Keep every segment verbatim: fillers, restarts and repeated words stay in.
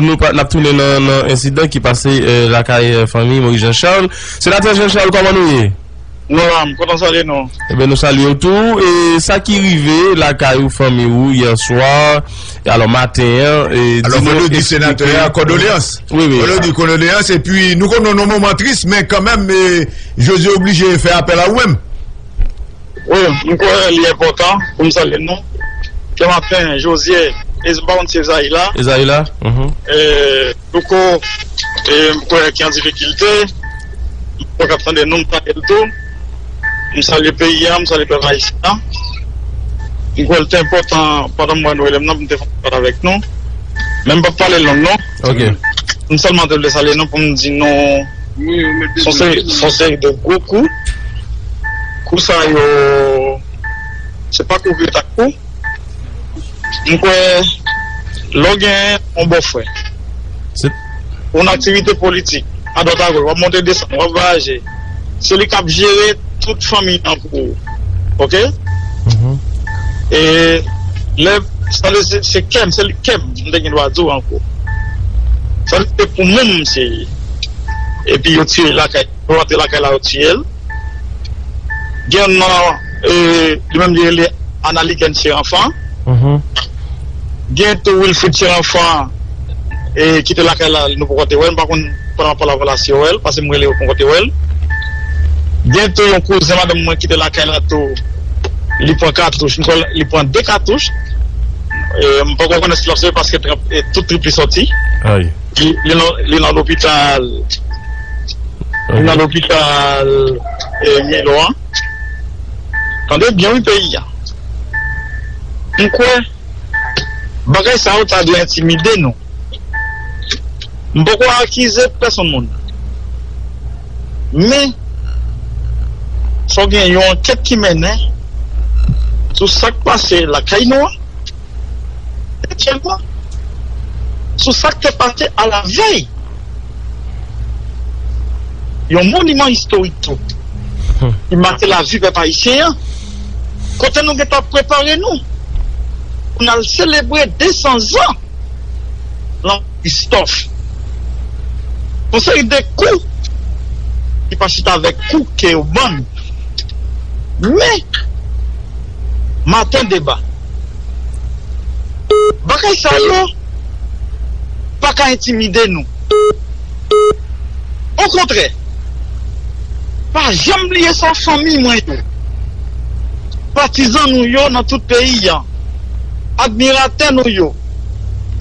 Nou pa, n ap tounen nan, nan ensidan ki pase, eh, lakay, eh, fanmi Moïse Jean Charles. Senatè Jean Charles, kòman nou ye? Nou la, m kontan salye nou. Ebyen, nou salye w tou. E sa ki rive lakay ou, fanmi ou, yè swa, e alò, maten an, e, alò, di nou, fò nou di eksplike senatè a kondoleyans. Wi, wi. Fò nou di kondoleyans, epi nou konn nou nan moman tris, men kanmenm, e, Jozye oblije fè apèl a ou menm. Wi, m kwè li enpòtan pou m salye nou. Dematen, Jozye, e m pa konn si Ezayi la. Ezayi la? Mhm. E, Louko, e, m kwè ki an difikilte. M kwè k ap tande nou, m salye l tou. M salye peyi a, m salye pèp ayisyen an. M kwè l te enpòtan pandan mwa novanm nan pou m te fè yon pale avèk nou. Men m p ap pale long non. Ok. M sèlman te vle salye nou pou m di nou se yon seri, se yon seri de gwo kou. Kou sa yo, se pa kou ki ret ak kou. M kwè, lè w gen yon bòfrè, se yon aktivite politik, adwat agoch, w ap monte desann, w ap vwayaje, se li k ap jere tout fanmi an pou ou. Ok? Mhm. E lè, sa vle se, se kè m, se li kè m, m te gen dwa di w ankò. Sa vle se pou moun misye ye. Epi yo tiye lakay, yo rantre lakay la, yo tiye l. Gen nan, e, li menm li rele Analiken Cheranfan. Mhm. Gen tou Wilfrid Cheranfan, e, ki te lakay la, nou poko te wè l. M pa konn pandan m ap pale avè w la si yo wè l, paske m rele yo poko te wè l. Gen tou yon kouzen madanm mwen ki te lakay la tou, li pran katouch, m kwè li pran de katouch. E, m poko konnen si l ap sove paske trip, e, tout trip li soti. Ay. Li, li nan, li nan lopital. Li nan lopital, e, Milo an. Tande byen wi peyi a. M kwè bagay sa yo ta dwe entimide nou. M poko akize pèsonn moun. Men, fò gen yon ankèt ki mennen sou sa k pase lakay nou an. Dezyèmman, sou sa k te pase alavèy yon moniman istorik tou, hmm, ki make lavi pèp ayisyen an, kote nou gentan prepare nou pou n al selebre de san zan Lanmò Kristòf. Yon seri de kou ki pa chita avèk kou ke yo ban n. Men, maten deba. Bagay sa yo pa ka entimide nou. Okontrè, pa janm bliye sa fanmi mwen yo, patizan nou yo nan tout peyi a, admiratè nou yo,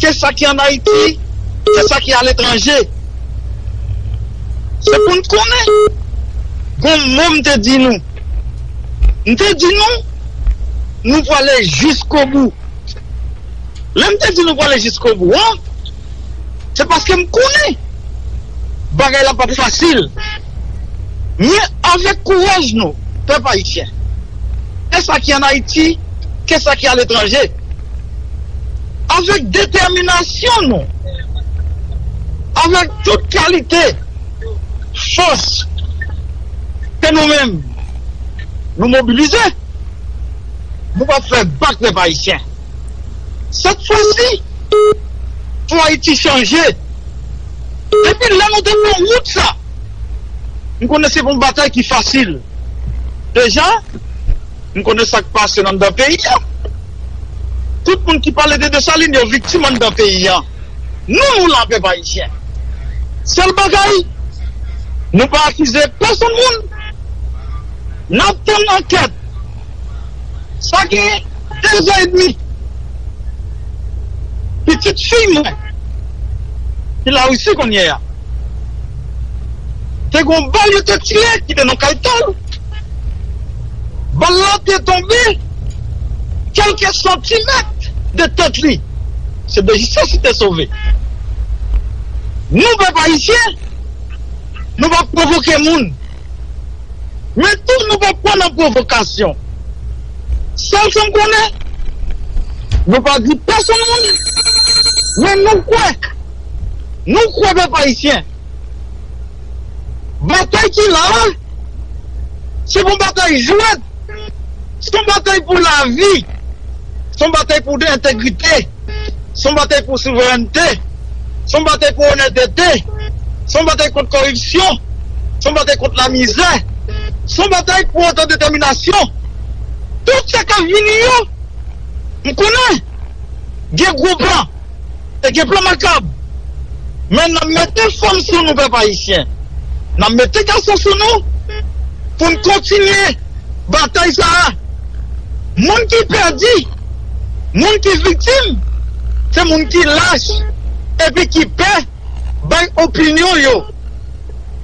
ke sa ki ann Ayiti, ke sa ki aletranje. Se pou n konnen, gon mo m te di nou. M te di nou, nou prale jiskobou. Lè m te di nou prale jiskobou an, se paske m konnen bagay la p ap fasil. Men avèk kouraj nou, pèp ayisyen, ke sa ki ann Ayiti, ke sa ki aletranje, avèk detèminasyon nou, avèk tout kalite fòs ke nou menm nou mobilize, nou p ap fè bak pèp ayisyen. Sèt fwa si, fò Ayiti chanje. Depi lè nou te pran wout sa, m konnen se pa yon batay ki fasil. Deja, m konnen sa k pase nan anndan peyi a. Tout moun ki pale de Desalin, yo viktim anndan peyi a. Nou, nou la, pèp ayisyen. Sèl bagay, nou pa akize pèsonn moun. N ap tann ankèt. Sa gen de zè edmi, pitit fi mwen, ki Larisi kounye a, te gen yon bal yo te tire ki te nan kay pa l. Bal la te tonbe kèlke santimèt de tèt li. Se de jistès li te sove. Nou, pèp ayisyen, nou p ap pwovoke moun. Men tou, nou p ap pran nan pwovokasyon. Sèl sa m konnen, nou pa di pèsonn moun, men nou kwè, nou kwè, pèp ayisyen, batay ki la a, se pa yon batay jwèt, se yon batay pou lavi, se yon batay pou entegrite, se yon batay pou souverènte. Se yon batay pou onètete. Se yon batay kont koripsyon. Se yon batay kont lamizè. Se yon batay pou otodetèminasyon. Tout sa k ap vini yo, m konnen gen gwo plan. E gen plan makab. Men n ap mete fanm sou nou, pèp ayisyen. N ap mete gason sou nou pou n kontinye batay sa a. Moun ki pèdi, moun ki viktim, se moun ki lach epi ki pè bay opinyon yo.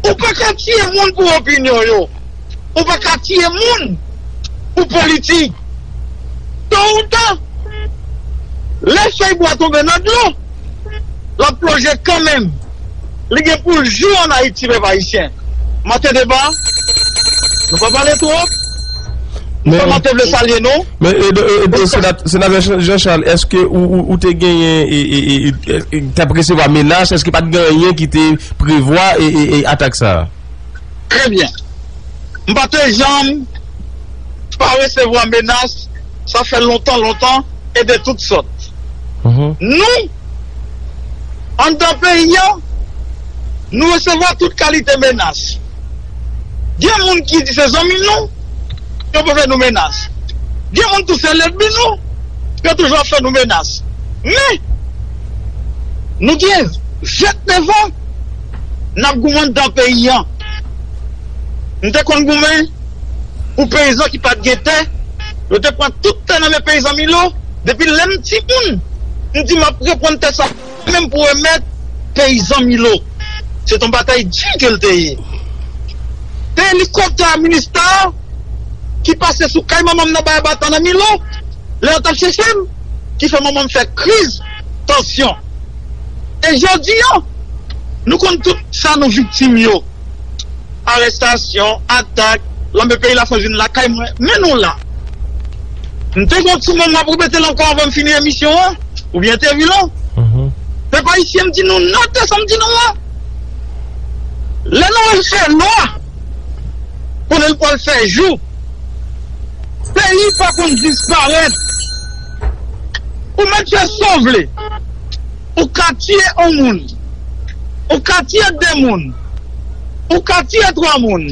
Ou pa ka tiye moun pou opinyon yo. Ou pa ka tiye moun pou politik. To ou ta, lè fèy bwa tonbe nan dlo, l ap plonje kanmenm. Li gen pou l jou ann Ayiti, pèp ayisyen. Maten deba, nou pa pale twòp. Nou pa maten vle salye nou. Men, e, e, e, e, senat-, senatè Jean Charles, èske ou, ou, ou te genyen, e, e, e, e, e, te ap resevwa menas? Èske pa t gen anyen ki te prevwa, e, e, e, atak sa a? Trè byen. M pa te janm pa resevwa menas, sa fè lontan, lontan, e de tout sòt. Nou, anndan peyi a, nou resevwa tout kalite menas. Gen moun ki di se zanmi nou, yo pou fè nou menas. Gen moun tou se lènmi nou, yo toujou ap fè nou menas. Men, nou gen vèt devan, n ap goumen anndan peyi a. M te konn goumen pou peyizan ki pa t gen tè. Yo te pran tout tè nan men peyizan Milo. Depi lè m timoun, m di m ap reprann tè sa menm pou remèt peyizan Milo. Se t on batay di ke l te ye. Te elikoptè a Minista ki pase sou kay manman m nan Bay Batan nan Milo, lè yo t ap chèche m, ki fè manman m fè kriz tansyon. E jodi a, nou konn tout sa nou viktim yo. Arèstasyon, atak, lanmè peyi Lafrans vin lakay mwen, men nou la. M te gen yon ti mo m ap repete l ankò anvan m fini emisyon an, oubyen te ri lan. Pèp ayisyen, m di nou, note sa m di nou an. Lè nou wè l fè nwa, konnen l pral fè jou. Peyi pa konn disparèt. Ou mèt fè sa w vle. Ou ka tiye yon moun. Ou ka tiye de moun. Ou ka tiye twa moun.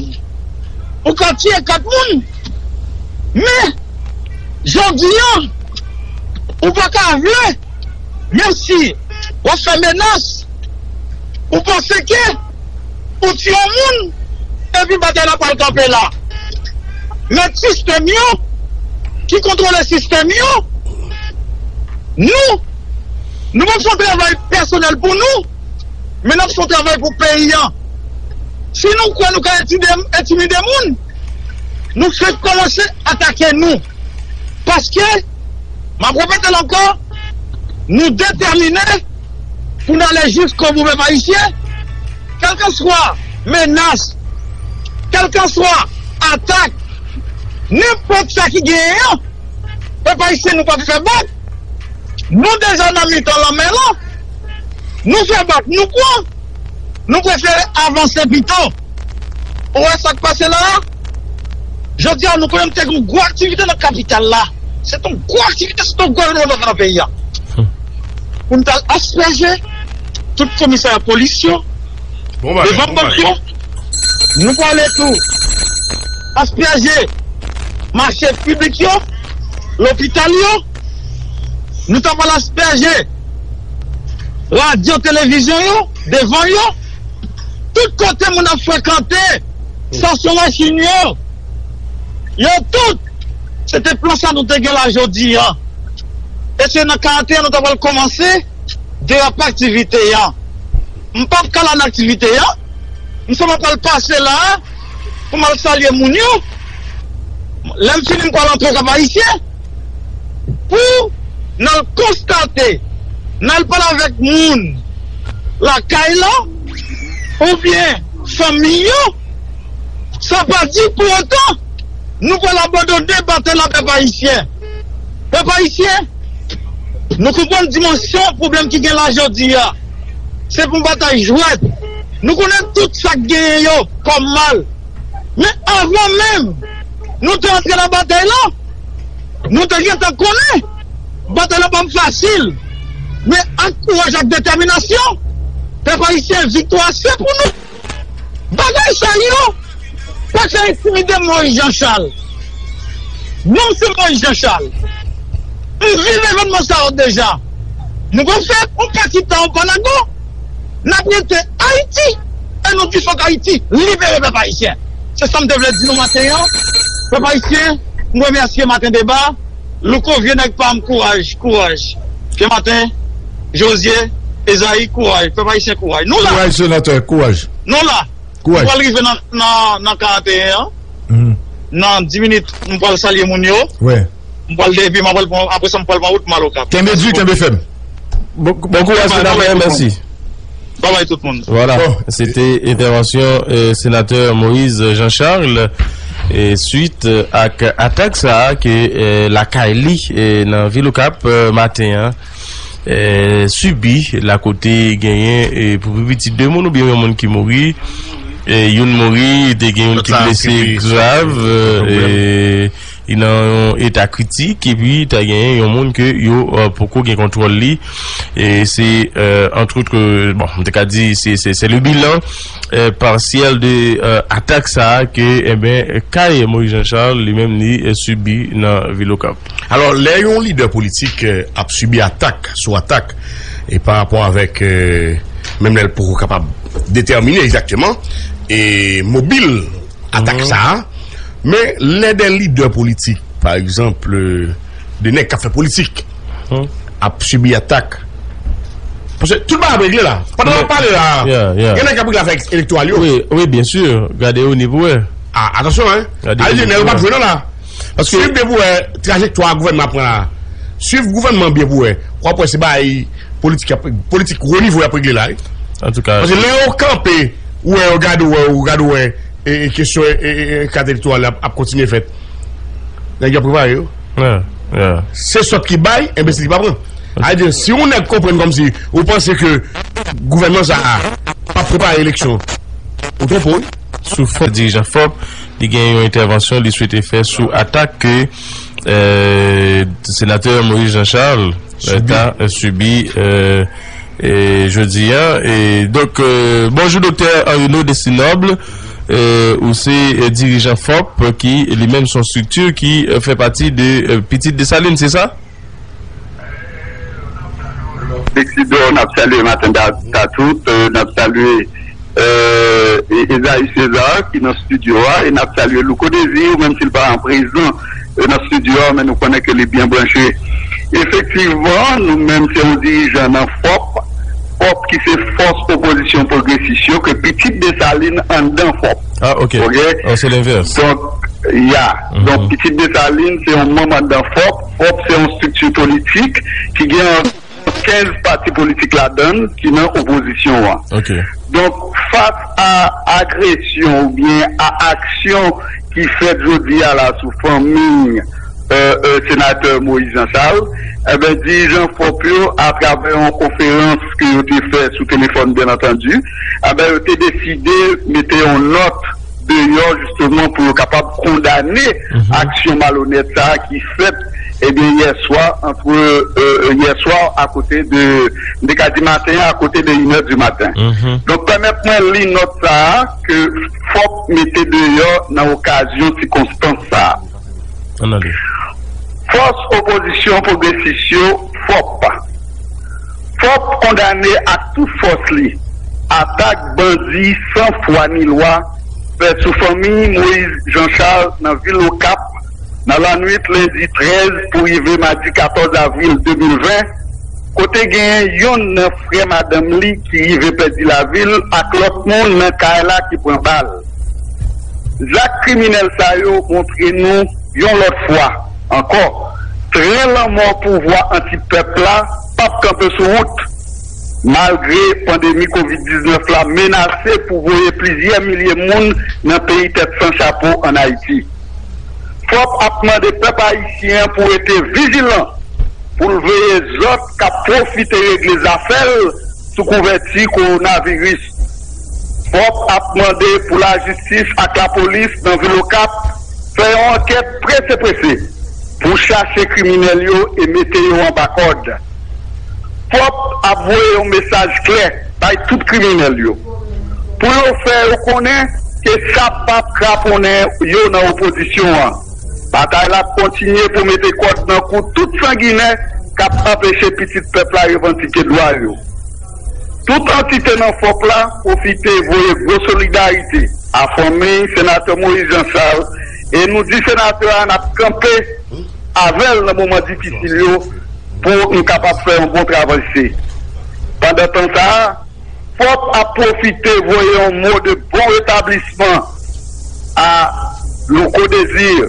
Ou ka tiye kat moun. Men, jodi a, ou pa ka vle, menm si w ap fè menas, ou panse ke ou tiye yon moun, epi batay la pral kanpe la. Men sistèm yo, ki kontwole sistèm yo, nou, nou p ap fè yon travay pèsonèl pou nou, men n ap fè yon travay pou peyi a. Si nou kwè nou ka entimide, entimide moun, nou fèk kòmanse atake nou. Paske, m ap repete l ankò, nou detèmine pou n ale jiskobou, pèp ayisyen, kèlkanswa menas, kèlkanswa atak, nenpòt sa ki genyen an, pèp ayisyen, nou p ap fè bak. Nou deja nan mitan lanmè lan. Nou fè bak, nou pran. Nou prefere avanse pito. Ou wè sa k pase la a? Jodi a, nou konnen nou te gen yon gwo aktivite nan kapital la. Se t yon gwo aktivite, se t yon gwo evènman nan peyi a. Pou n t al aspèje tout komisarya polis yo, devan bank yo. Nou prale tou aspèje mache piblik yo, lopital yo. Nou ta pral aspèje radyo, televizyon yo, devan yo. Tout kote moun ap frekante, estasyon machin yo, yo tout, se te plan sa nou te gen la jodi a. E se nan karante a nou ta pral kòmanse derape aktivite a. M p ap kale nan aktivite a. M sèlman pral pase la a pou m al salye moun yo. Lè m fini, m pral antre Kap Ayisyen pou n al konstate, n al pale avèk moun lakay la oubyen fanmi yo. Sa pa di pou otan nou pral abandone batay la, pèp ayisyen. Pèp ayisyen, nou konprann dimansyon pwoblèm ki gen la jodi a. Se pou batay jwèt. Nou konnen tout sa k genyen yo kòm mal. Men anvan menm nou te antre nan batay la, nou te gentan konnen batay la p ap fasil. Men ak kouraj, ak detèminasyon, Pèp ayisyen, viktwa se pou nou. Bagay sa yo pa ka entimide Moïse Jean Charles. Non, se Moïse Jean Charles. M viv evènman sa yo deja. Nou gon fè yon pati tan an Panago. N ap rete Ayiti. E nou di fòk Ayiti libere pèp ayisyen. Se sa m te vle di nou maten an. Pèp ayisyen, m remèsye Maten Deba. Louko, vye nèg pa m, kouraj, kouraj. Pye Maten, Jozye, Ezayi, kouraj. Pèp ayisyen, kouraj. Nou la. Kouraj, senatè, kouraj. Nou la. Kouraj. Nou pral rive nan, nan, nan karannteyen an. Mhm. Nan dis minit, nou pral salye moun yo. Wi. M pral de-, epi m pral pran, apre sa, m pral pran wout, m al Okap. Kenbe di, kenbe fèm. Bon, bon kouraj, senatè, mèsi. Babay tout moun. Vwala, se te entèvansyon, euh, senatè Moïse Jean Charles, euh, swit, euh, ak atak sa a ke, euh, lakay li, euh, nan vil Okap, euh, maten an, euh, sibi, la kote genyen, euh, pou pi piti de moun oubyen yon moun ki mouri, euh, youn mouri, te gen youn ki blese grav, euh, e li nan yon eta kritik, epi ta genyen yon moun ke yo, euh, poko gen kontwòl li. E se, euh, entre autres, euh, bon, m te ka di, se, se, se le bilan, euh, partiel de, euh, atak sa a ke, enben, kay Moïse Jean Charles, li menm, li, euh, sibi nan vil Okap. Alò, lè yon lidè politik, euh, ap sibi atak sou atak, e pa rapò avèk, euh, menm lè l poko kapab detèmine egzakteman, e mobil atak sa a, men lè de lidè politik, pa egzanp, euh, de nèg k ap fè politik, ap sibi atak. Paske tout bagay ap regle la. Pandan n ap pale la, gen nèg k ap regle afè elektoral yo. Wi, wi, byen si. Gade yo ni pou wè. Ah, atansyon, hein. Gade yo ni pou wè. Nèg yo p ap jwe non la. Paske swiv byen pou wè trajektwa gouvènman ap pran la. Swiv gouvènman byen pou wè. W ap wè se bagay politik, politik wo nivo y ap regle la, wi. Antouka, paske lè yo kanpe, ou wè, yo gade, ou wè, ou gade, ou wè, e, e kesyon, e, e, e, kat elektoral la ap, ap kontinye fèt. Nèg yo ap prepare yo. Se sòt ki bay, enbesil ki pa pran. Sa vle di, si yon nèg konprann kòmsi ou panse ke gouvènman sa a p ap prepare eleksyon, ou twonpe w, wi. Sou fòp, dirijan fòp, li gen yon entèvansyon li swete fè sou atak ke, euh, senatè Moïse Jean Charles, euh, ta, euh, sibi, euh, e jodi a. E donk, euh, bonjou, Doktè Henry Naud Destinoble, euh, ou se, euh, dirijan fòp, ki li menm se yon estrikti ki, euh, fè pati de, euh, Pitit Desalin, se sa? Plexidor, n ap salye Maten Deba tout, euh, n ap salye, euh, e, Esaïe César ki nan estidyo a, e n ap salye Louko Désir, menm si l pa prezan, euh, nan estidyo a, men nou konnen ke li byen branche. Efektivman, nou menm se yon dirijan nan fòp, fòp ki se fòs opozisyon pwogresis yo, ke Pitit Desalin anndan fòp. Ah, ok. Ok? Oh, se lenvès. Donk, ya. Donk, Pitit Desalin se yon manm anndan fòp. fòp se yon estrikti politik ki gen kenz pati politik ladan l ki nan opozisyon an. Ok. Donk, fas a agresyon oubyen a aksyon ki fèt jodi a la sou fanmi, euh, euh, senatè Moïse Jean Charles, enben, dirijan fòp yo, atravè yon konferans ke yo te fè sou telefòn, byen antandi, enben, yo te deside mete yon nòt deyò, jisteman, pou yo kapab kondane aksyon malonèt sa a ki fèt, ebyen, yè swa, antre, euh, yè swa, akote de, m te ka di maten, akote de inè di maten. Donk, pèmèt mwen li nòt sa a ke fòp mete deyò nan okazyon sikonstans sa a. Ann ale. Fòs opozisyon pwogresis yo, fòp. fòp kondane ak tout fòs li atak bandi san fwa ni lwa fè sou fanmi Moïse Jean Charles nan vil Okap nan lannwit lendi trèz pou rive madi katòz avril de mil ven, kote genyen yonn nan frè madanm li ki rive pèdi lavi l ak lòt moun nan kay la ki pran bal. Zak kriminèl sa yo montre nou yon lòt fwa ankò, tren lanmò pouvwa anti-pèp la p ap kanpe sou wout. Malgre pandemi kovid diznèf la menase pou voye plizyè milye moun nan peyi tèt san chapo ann Ayiti, fòp ap mande pèp ayisyen an pou rete vijilan, pou l veye zòt k ap pwofite regle zafè l sou kouvèti kowonaviris. fòp ap mande pou lajistis ak lapolis nan vil Okap fè yon ankèt prese prese pou chache kriminèl yo e mete yo anba kòd. fòp ap voye yon mesaj klè bay tout kriminèl yo. Pou yo fè yo konnen ke sa p ap kraponnen yo nan opozisyon an. Batay la ap kontinye pou mete kòd nan kou tout sanginè k ap anpeche pitit pèp la revandike dwa yo. Tout antite nan fòp la pwofite voye gwo solidarite a fanmi senatè Moïse Jean Charles, e nou di senatè a n ap kanpe avè l nan moman difisil yo pou n kapab fè yon bon travay. Se pandan tan sa a, fòp ap pwofite voye yon mo de bon retablisman a Louko Désir,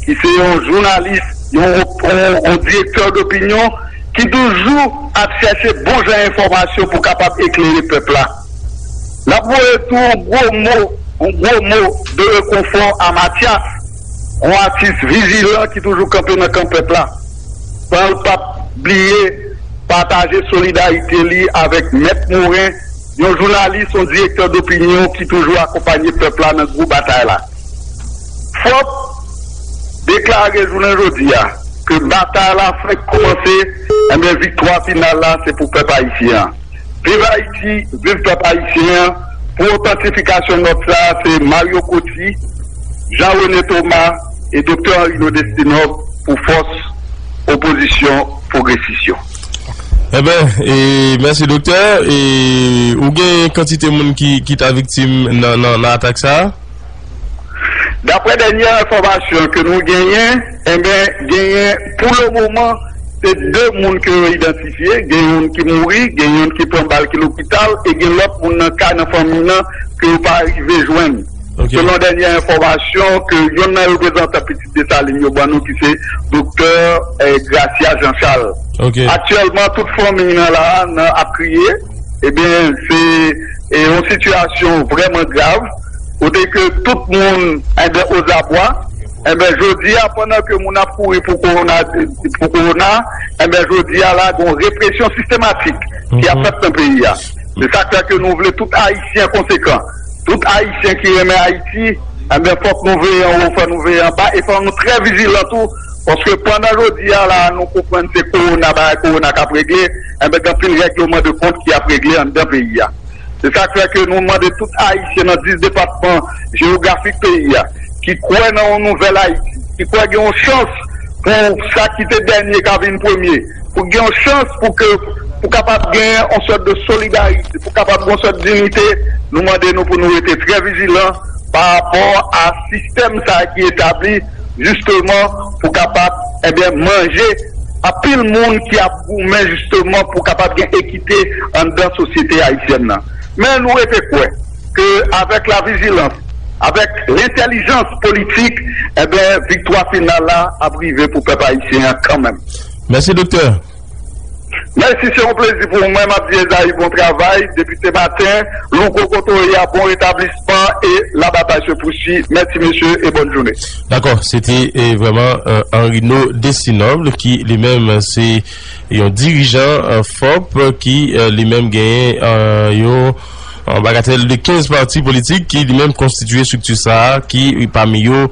ki se yon jounalis, yon, yon, yon direktè dopinyon ki toujou ap chèche bon jan enfòmasyon pou kapab eklere pèp la. N ap voye tou yon gwo mo, yon gwo mo de rekonfò a Mathias, yon atis vijilan ki toujou kanpe nan kan pèp la, san l p ap bliye pataje solidarite li avèk Mèt Moren, yon jounalis, yon direktè dopinyon ki toujou akonpanye pèp la nan gwo batay la. Fòp deklare jounen jodi a ke batay la fèk kòmanse, enben, viktwa final la se pou pèp ayisyen an. Viv Ayiti, viv pèp ayisyen an. Pou otantifikasyon nòt sa a, se Mario Coty, Jean René Thomas e Doktè Henri Lodestinov pou fòs opozisyon pwogresis yo. Enben, e, mèsi, Doktè. E, ou gen kantite moun ki, ki ta viktim nan, nan, nan atak sa a? Daprè dènyè enfòmasyon ke nou genyen, enben, genyen, pou le moman, se de moun ke yo idantifye. Gen youn ki mouri, gen youn ki pran bal ki lopital, e gen lòt moun nan kay nan fanmi nan ke yo pa rive jwenn. Ok. Selon dènyè enfòmasyon ke youn nan reprezantan Pitit Desalin yo ban nou, ki se Doktè, eh, Gracia Jean Charles. Ok. Aktyèlman, tout fanmi nan la, nan ap kriye. Ebyen, se, eh, yon sitiyasyon vrèman grav, kote ke tout moun, enben, ozabwa. Enben, jodi a, pandan ke moun ap kouri pou kowona, pou kowona, enben, jodi a la, gon represyon sistematik ki ap fèt nan peyi a. Se sa k fè ke nou vle tout Ayisyen konsekan, tout Ayisyen ki renmen Ayiti, enben, fòk nou veye anwo, fòk nou veye anba, e fòk nou trè vijilan tou, paske pandan jodi a la, nou konprann se kowona, bagay kowona k ap regle, enben, gen anpil règleman de kont ki ap regle anndan peyi a. Se sa k fè ke nou mande tout Ayisyen nan dis depatman jewografik peyi a, ki kwè nan yon nouvèl Ayiti, ki kwè gen yon chans pou sa ki te dènye ka vin premye, pou gen yon chans pou ke, pou kapab gen yon sòt de solidarite, pou kapab gen yon sòt dinite, nou mande nou pou nou rete trè vijilan pa rapò a sistèm sa a ki etabli, jisteman, pou kapab, ebyen, manje anpil moun ki ap goumen, jisteman, pou kapab gen ekite anndan sosyete ayisyèn nan. Men nou rete kwè ke avèk lavijilans, avèk lentèlijans politik, enben, viktwa final la ap rive pou pèp ayisyen an kanmenm. Mèsi, Doktè. Mèsi, se yon plezi pou mwen. M ap di Ezayi bon travay. Depi se maten, Louko kote w ye a, bon retablisman e la batay se pousuiv. Mèsi, mesye, e bòn jounen. Dakò, se te, eh, vrèman, eh, Henrino Destinov ki li menm se yon dirijan, eh, fòp ki, eh, li menm genyen, eh, yon, yon bagatèl de kenz pati politik ki li menm konstitye estrikti sa a, ki pami yo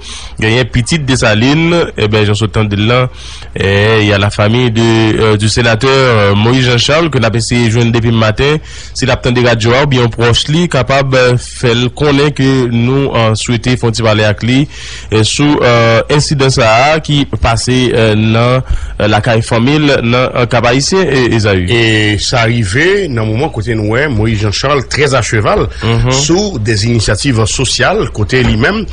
genyen Pitit Desalin, enben, jan w sot tande l lan, eh, y a la famille de, eh, du sénateur, eh, Moïse Jean Charles, ke n ap eseye jwenn depi maten. Si l ap tande radyo a oubyen yon pwòch li, kapab, eh, fè l konnen ke nou, eh, swete fè yon ti pale ak li, eh, sou, eh, ensidan sa a ki pase, eh, nan, eh, lakay fanmi l nan, eh, Kap Ayisyen, eh, Ezayi. E sa rive nan moman kote nou wè Moïse Jean Charles trè a cheval sou de inisyativ sosyal, kote li menm,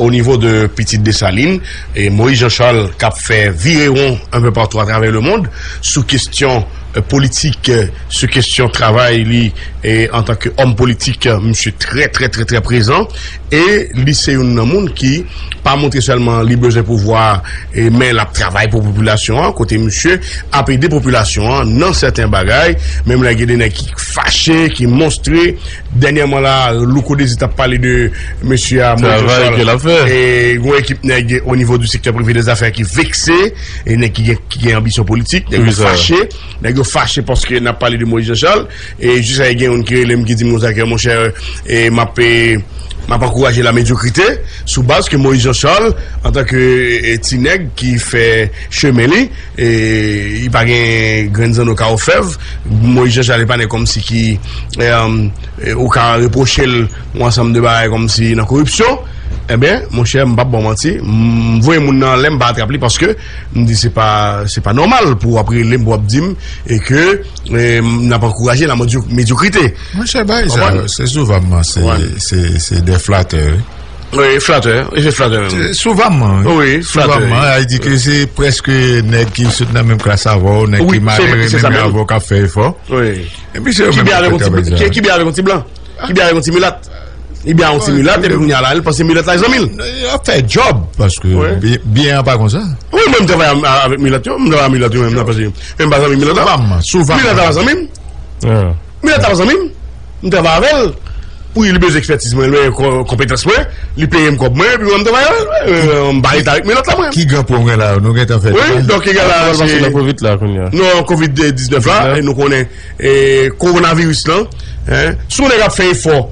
o nivo de Pitit Desalin, e Moïse Jean Charles k ap fè virewon enpe patou atravè lemonn sou kesyon, eh, politik, eh, sou kesyon travay li, e antanke òm politik, eh, misye trè, trè, trè, trè prezan. E li se youn nan moun ki pa montre sèlman li bezwen pouvwa, e, men l ap travay pou popilasyon an, kote misye ap ede popilasyon an nan sèten bagay. Menm lè gen de nèg ki fache, ki monstre, dènyèman la, Louko Désir t ap pale de mesye a, Moïse Jean Charles. Travay ke l ap fè. E gon ekip nèg o nivo di sektè prive dèzafè ki vekse, e nèg ki gen, ki gen anbisyon politik, nèg yo fache, nèg yo fache paske n ap pale de Moïse Jean Charles, e jiskaske gen youn ki rele m ki di m konsa ke, monchè, e m ap, e, M ap ankouraje la medyokrite sou baz ke Moïse Jean Charles, antanke, e, ti nèg ki fè chemen li, e, li pa gen grenn zanno ka ofèv. Moïse Jean Charles pa nèg kòmsi ki, e, e, ou ka repwoche l yon ansanm de bagay kòmsi nan koripsyon. Ebyen, monchè, m p ap ba w manti, m voye moun nan anlè, m pa atrap li paske m di se pa, se pa nòmal pou w ap rele m, pou w ap di m, e ke, e, n ap ankouraje la medyo-, medyokrite. Monchè, bay sa, se souvanman, se, se, se de flatè, wi. Wi, flatè, e se flatè menm. Souvanman, wi. Wi, flatè. Souvanman, sa vle di ke se prèske nèg ki sot nan menm klas avè w, nèg ki malere menm jan avè w k ap fè efò. Wi. Epi se yo menm k ap fè travay sa. Ki byen avèk yon ti blan? Ki byen avèk yon ti milat? Li byen avèk yon ti milat, epi kounye a la, li panse milat la zanmi l. Yo ap fè djòb, paske byen an pa konsa. Wi, mwen, m travay avèk milat yo, m travay avèk milat yo menm nan, paske m pa zanmi milat la. Souvanman, souvanman. Milat la pa zanmi m. Milat la pa zanmi m. M travay avè l. Wi, li bezwen ekspètiz mwen, li bezwen konpetans mwen, li peye m kòb mwen, epi mwen m travay avè l. M pa rete avèk milat la mwen. Ki gran pwen mwen la, nou gentan fè. Wi, donk, egal la, se nan kovid la kounye a. Non, kovid diznèf la, e nou konnen, e, kowonaviris lan, si yon nèg ap fè efò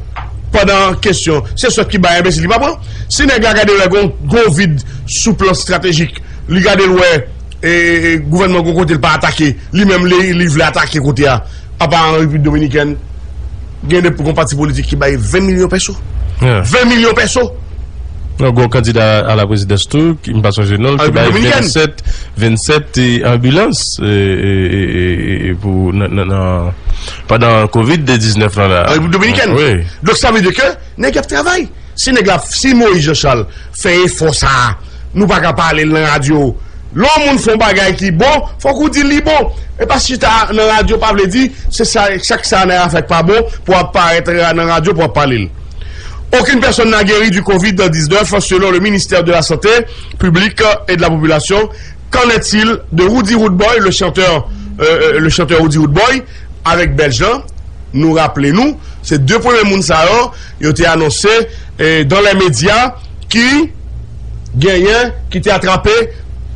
pandan kesyon, se sòt ki bay enbesil, li pa pran. Si nèg la gade wè gon, gon vid sou plan estratejik, li gade l wè, e, gouvènman gon kote l pa atake, li menm li, li vle atake kote a. Apa an Repiblik Dominikèn, gen de, gon pati politik ki bay ven milyon peso. Ven milyon peso! Non, gon kandida a la prezidans tou, ki m pa sonje non l, ki bay vennsèt, vennsèt, e, anbilans, e, e, e, e, e, pou, nan, nan, nan, pandan kovid diznèf lan la. An Repiblik Dominikèn. Wi. Donk, sa vle di ke nèg y ap travay. Si nèg la, si Moïse Jean Charles fè efò sa a, nou pa ka pale l nan radyo. Lè yon moun fè yon bagay ki bon, fòk ou di li bon. E pa chita nan radyo pa vle di, se sa, chak sa nan afè k pa bon, pou ap parèt nan radyo, pou ap pale l. Aucune personne n'a guéri du covid dix-neuf selon le ministère de la Santé publique et de la Population. Qu'en est-il de Roody Roodboy, le chanteur, euh, euh, le chanteur Roody Roodboy, avèk Bèlj lan? Nou raple nou, se de premye moun sa yo, yo te anonse, eh, dans les médias, ki genyen, ki te atrape,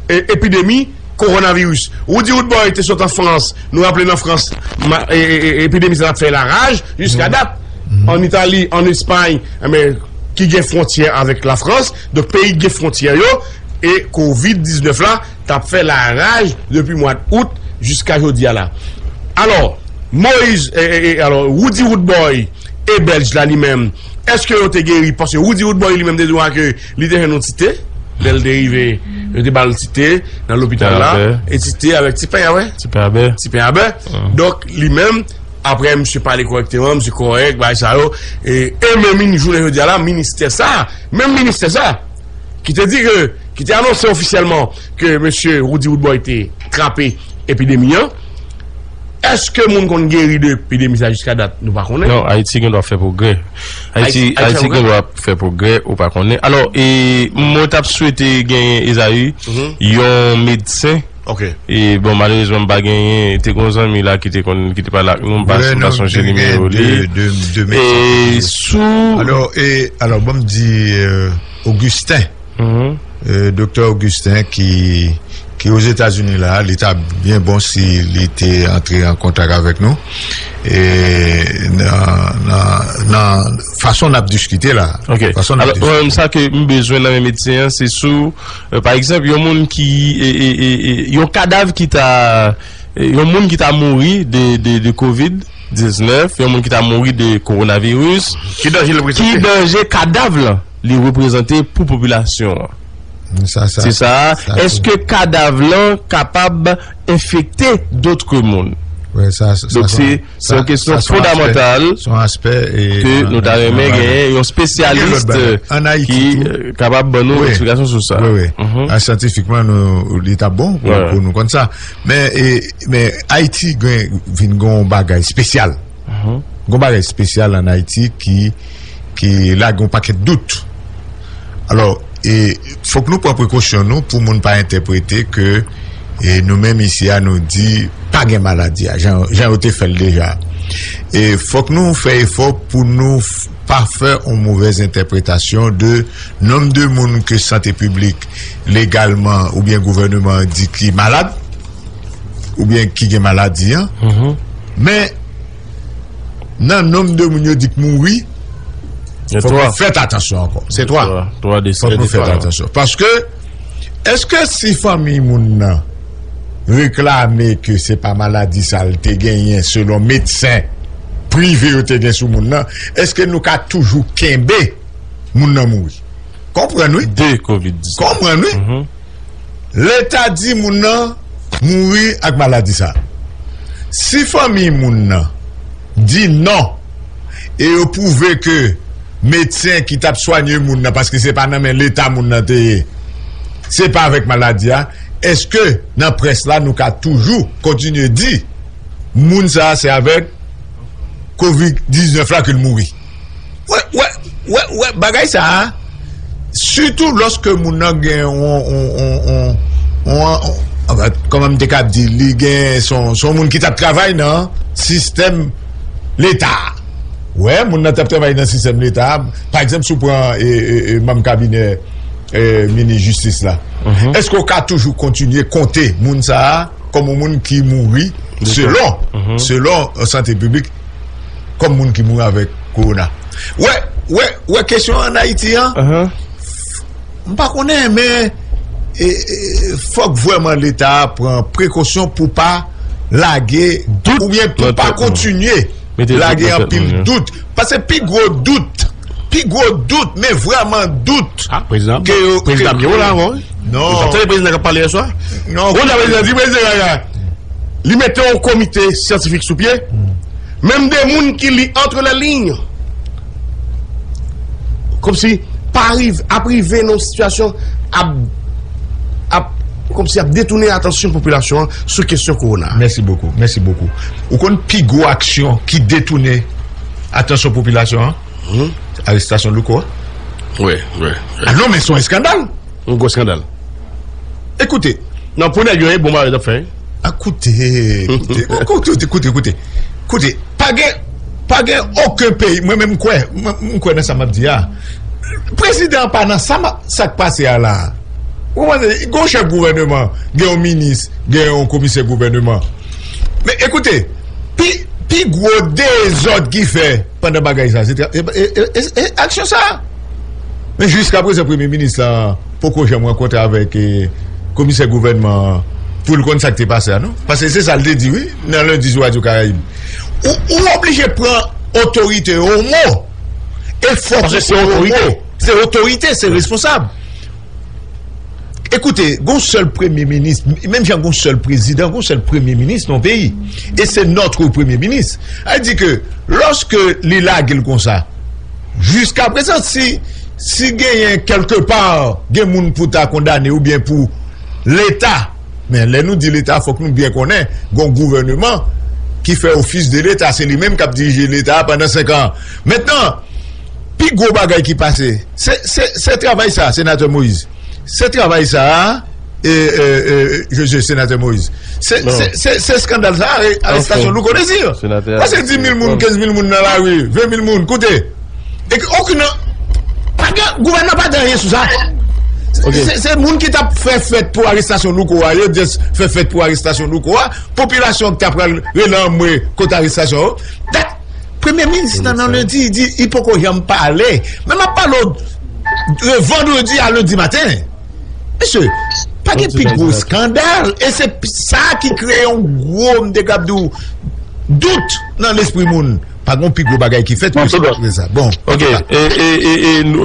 eh, epidemi kowonaviris. Roody Roodboy te sot an Frans. Nou raple n an Frans, ma-, e, e, e, epidemi sa t ap fè laraj jiska dat. An Itali, an Espay, enben, ki gen fwontyè avèk Lafrans, donk peyi ki gen fwontyè yo, e kovid diznèf la t ap fè laraj depi mwa out jiska jodi a la. Alò, Moïse, e, e, e, alò, Roody Roodboy e Bèlj la li menm, èske yo te geri? Paske Roody Roodboy li menm te di w ke li te jwenn yon ti te, lè l te rive, yo te ba l ti te nan lopital la, e ti te avèk ti pen a bè. Ti pen a bè. Ti pen a bè. Donk, li menm, apre misye pale kòrèkteman, misye kòrèk, bagay sa yo, e, e menm jounen jodi a la, ministè sa, menm ministè sa, ki te di ke, ki te anonse ofisyèlman ke mesye Roody Roodboy te trape epidemi an, èske moun konn geri de epidemi sa jiska dat? Nou pa konnen. Non, Ayiti gen dwa fè pwogrè. Ayiti, Ayiti, Ayiti gen dwa fè pwogrè, ou pa konnen. Alò, e, mwen t ap swete genyen, Ezayi, yon medsen. Ok. E, bon, malerezman, m pa genyen, te gon zanmi la ki te konn, ki te pale ak nou, m pa, m pa sonje nimewo li. E sou... Alò, e, alò, bon, m di, euh, Augustin. Euh, Doktè Augustin ki, ki Ozetazini la, li ta byen bon si li te antre an kontak avèk nou. E nan, nan, nan fason n ap diskite la. Ok. Fason n ap diskite. Alò, mwen, sa ke m bezwen nan men medsen an, se sou, euh, pa egzanp, yon moun ki, e, e, e, e, yon kadav ki ta, e, yon moun ki ta mouri de, de, de kovid diznèf, yon moun ki ta mouri de kowonaviris, ki danje l reprezante? Ki danje kadav lan li reprezante pou popilasyon an? Sa, sa, se sa. Èske kadav lan kapab enfekte dòt moun? Donk, se, se yon kesyon fondamantal ke nou ta renmen genyen yon espesyalis ki, euh, kapab ban nou eksplikasyon sou sa. Wi, wi. A, syantifikman, nou, li t ap bon pou, pou nou konn sa. Men, e, men Ayiti gen, vin gen yon bagay espesyal. Gen yon bagay espesyal ann Ayiti ki, ki lage yon pakèt dout. Alò, e, fòk nou pran prekosyon nou pou moun pa entèprete ke, e, nou menm isi a, nou di pa gen maladi a, jan, jan yo te fè l deja. E fòk nou fè efò pou nou f-, pa fè yon movèz entèpretasyon de nonb de moun ke sante piblik legalman oubyen gouvèneman an di ki malad, oubyen ki gen maladi an. Men, nan nonb de moun yo di k mouri, Fòk nou fè atansyon ankò. Se twa. Fòk nou fè atansyon. Paske, èske si fanmi moun nan reklame ke se pa maladi sa l te genyen selon medsen prive yo te gen sou moun nan, èske nou ka toujou kenbe moun nan mouri? Konprann wi. De kovid diznèf. Konprann wi. Leta di moun nan mouri ak maladi sa. Si fanmi moun nan di non, e yo pwouve ke medsen ki t ap swanye moun nan, paske se pa nan men Leta moun nan te ye, se pa avèk maladi a, èske nan près la nou ka toujou kontinye di moun sa a se avèk kovid diznèf la ke l mouri? Wè, wè, wè, wè, bagay sa a, sitou lòske moun nan gen yon, yon, yon, yon, yon, anfen, kòman m te ka di, li gen, se yon, se yon moun ki t ap travay nan sistèm Leta a. Wè, moun nan t ap travay nan sistèm Leta a. Pa egzanp, si w pran, e, e, e, manm kabinè, e, minis jistis la, èske w ka toujou kontinye konte moun sa a kòm yon moun ki mouri selon, selon, e, sante piblik, kòm moun ki mouri avèk kowona? Wè, wè, wè kesyon an Ayiti an, m pa konnen, men, e, e, fòk vrèman Leta a pran prekosyon pou pa lage dout, oubyen pou pa kontinye lage anpil dout. Paske pi gwo dout, pi gwo dout, men vrèman dout ke yo, prezidan byen la, wi. Non. Ou tande prezidan k ap pale yè swa? Non. Ou tande prezidan di, prezidan Gaga, li mete yon komite syantifik sou pye, menm de moun ki li entre les lignes, kòmsi pa rive, ap rive nan yon sitiyasyon ap, ap, kòmsi ap detounen atansyon popilasyon an sou kesyon kowona. Mèsi bokou, mèsi bokou. Ou konn pi gwo aksyon ki detounen atansyon popilasyon an? Arestasyon Louko a? Wi, wi, wi. A non, men se yon eskandal. Yon gwo eskandal. Ekoute. Non, pou nèg yo, e bon bagay yo t ap fè. A, koute, koute, koute, koute, koute. Koute, pa gen, pa gen okenn peyi, mwen menm m kwè, mwen, m kwè nan sa m ap di a. Prezidan an pa nan sa m ap, sa k pase a la. Ou konprann? Gen yon chèf gouvèneman, gen yon minis, gen yon komisè gouvèneman. Men ekoute, pi, pi gwo dezòd ki fè pandan bagay sa, se tra-, e, e, e, e, e aksyon sa. Men jiska prezan, premye minis la poko janm rankontre avèk, e, komisè gouvènman an pou l konn sa k te pase a, non? Paske se sa l te di, wi, nan Lendi sou Radyo Karayib. Ou, ou oblije pran otorite o mo. E fòk ou pran o mo. Se otorite, se responsab. Ekoute, gon sèl premye minis, menm jan gon sèl prezidan, gon sèl premye minis nan yon peyi. E se notre premye minis. Sa di ke lòske li lage l konsa, jiska prezan, si, si genyen kèlke pa, gen moun pou ta kondane oubyen pou Leta, men lè nou di Leta, fòk nou byen konnen, gon gouvèneman ki fè ofis de Leta, se li menm k ap dirije Leta a pandan senk an. Mentnan, pi gwo bagay ki pase, se, se, se travay sa, Senatè Moïse. Se travay sa a, e, e, e, José, Senatè Moïse. Se, se, se, se eskandal sa a, arestasyon Louko Désir. Pase dis mil moun, kenz mil moun nan lari, ven mil moun, koute. E ke okenn, pa gen, gouvènman pa di anyen sou sa. Se, se moun ki t ap fè fèt pou arestasyon Louko a, yo just fè fèt pou arestasyon Louko a. Popilasyon ki t ap pral rele anmwe kont arestasyon yo. Dat, premye minis nan, nan lendi, li di, li poko janm pale. Men m ap pale w de vandredi a lendi maten. Mesye, pa gen pi gwo eskandal. E se sa ki kreye yon gwo, m te kab di w, dout nan lespri moun. Pa gen pi gwo bagay ki fèt ke sa. Bon, ok. E, e, e, e, nou,